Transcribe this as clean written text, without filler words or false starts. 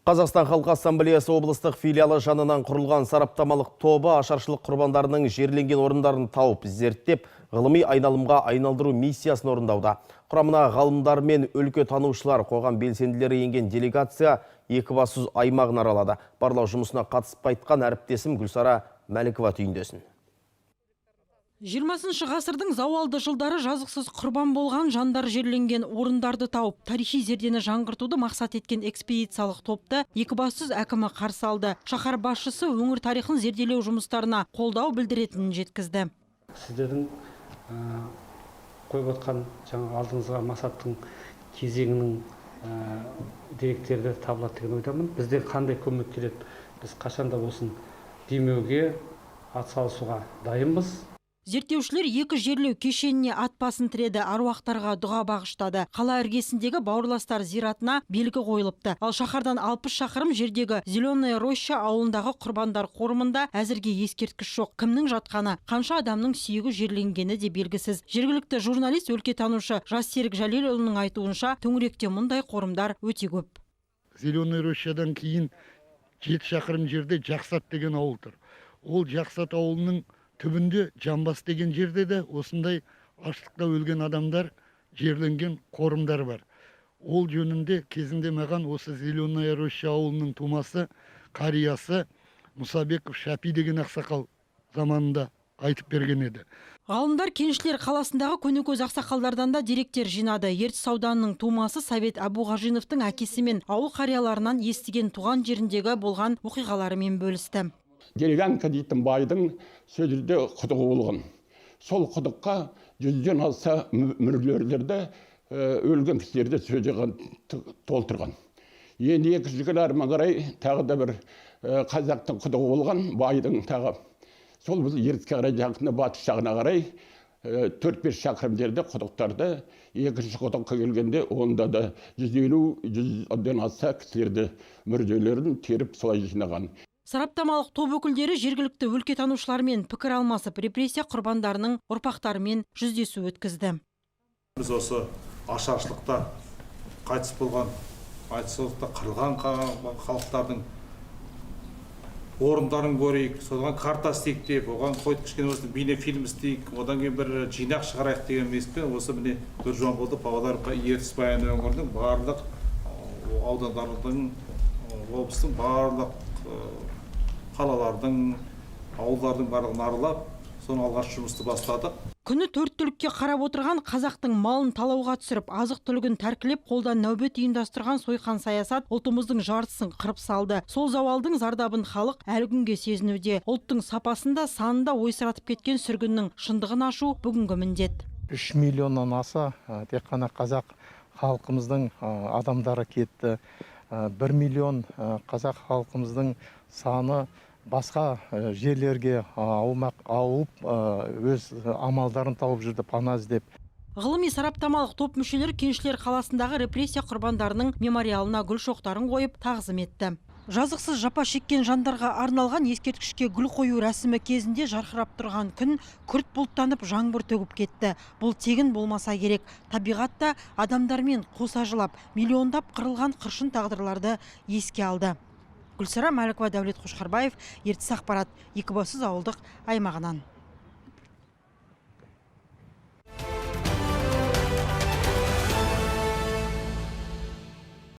Қазақстан Халқы Ассамблеясы облыстық филиалы жанынан құрылған сараптамалық тобы ашаршылық құрбандарының жерленген орындарын тауып, зерттеп, ғылыми айналымға айналдыру миссиясын орындауда. Құрамына ғалымдар мен өлке танушылар, қоғам белсенділері енген делегация Екібастұз аймағын аралады. Барлау жұмысына қатысып қайтқан әріптесім Гүлсара Мәлікова түйіндесін. 20 ғасырдың зауалды жылдары жазықсыз құрбан болған жандар жерленген орындарды тауып, тарихи зердені жаңғыртуды мақсат еткен экспедициялық топты Екібастұз әкімі қарсы алды. Шаһар басшысы өңір тарихын зерделеу жұмыстарына қолдау білдіретінін жеткізді. Сіздердің қойып отқан жаңа алдыңызға мақсаттың кезеңінің деректері табылады деген ойдамын. Бізден қандай көмек керек, біз қашанда болсын демеуге, атсалысуға дайынбыз. Зерттеушілер екі жерлеу кешеніне ат басын тіреді, аруақтарға дұға бағыштады. Қала іргесіндегі бауырластар зиратына белгі қойылыпты. Ал шаһардан 60 шақырым жердегі Зеленая Роща ауылындағы құрбандар қорымында әзірге ескерткіш жоқ. Кімнің жатқаны, қанша адамның сүйегі жерленгені де белгісіз. Жергілікті журналист, өлкетанушы Жассерік Жәлелұлының айтуынша, төңіректе мұндай қорымдар өте көп. Зеленый Рощадан кейін 7 шақырым жерде Жақсат деген ауыл тұр. Ол Жақсат ауылының түбінде Жамбас деген жерде де осындай аштықта өлген адамдар жерленген қорымдар бар. Ол жөнінде кезінде маған осы Зеленая Роща ауылының тумасы, қариясы Мұсабеков Шәпи деген ақсақал заманында айтып берген еді. Ғалымдар кеншілер қаласындағы көнекөз ақсақалдардан да деректер жинады. Ертіс ауданының тумасы Совет Әбуғажиновтың әкесі мен ауыл қарияларынан естіген туған жеріндегі болған оқиғаларымен бөлісті. Деревянка дейтін байдың сол жерде құдығы болған. Сол құдыққа 100-ден аса мүрделерді, өлген кісілерді сол жерге толтырған. Енді 200 жыл әрмен қарай тағы да бір қазақтың құдығы болған байдың тағы. Сол біз Ертіске қарай жақында, батыс жағына қарай 4-5 шақырым жерде құдықтарды, екінші құдыққа келгенде, онда да 150, 100-ден аса кісілерді мүрделерін теріп, солай жинаған. Сараптамалық топ өкілдері жергілікті өлкетанушылармен пікір алмасып, репрессия құрбандарының ұрпақтарымен жүздесу өткізді. Біз осы ашаршылықта қайтыс болған, ашаршылықта қырылған халықтардың орындарын көрейік, содан карта істейік деп, оған қойып, кішкене осы бейнефильм істейік, одан кейін бір жинақ шығарайық деген ниетпен осы, міне, бір жуан болды. Павлодар, Ертіс, Баян өңірінің барлық аудандардың, облыстың барлық қалалардың, ауылдардың барлығын аралап, соны алғаш жұмысты бастадық. Күні төрт түлікке қарап отырған қазақтың малын талауға түсіріп, азық түлігін тәркілеп, қолдан нәубет ұйымдастырған сойқан саясат ұлтымыздың жартысын қырып салды. Сол зауалдың зардабын халық әлі күнге сезінуде. Ұлттың сапасын да, санын да ойсыратып кеткен сүргіннің шындығын ашу — бүгінгі міндет. 3 миллионнан аса тек қана қазақ халқымыздың адамдары кетті. 1 миллион қазақ халқымыздың саны басқа жерлерге аумақ ауып, өз амалдарын тауып жүрді, пана іздеп. Ғылыми сараптамалық топ мүшелері кеншілер қаласындағы репрессия құрбандарының мемориалына гүл шоқтарын қойып, тағзым етті. Жазықсыз жапа шеккен жандарға арналған ескерткішке гүл қою рәсімі кезінде жарқырап тұрған күн күрт бұлттанып, жаңбыр төгіп кетті. Бұл тегін болмаса керек. Табиғат та адамдармен қоса жылап, миллиондап қырылған қыршын тағдырларды еске алды. Гүлсара Мәлікова, Дәулет Қошқарбаев, Ертіс ақпарат, Екібастұз ауылдық аймағынан.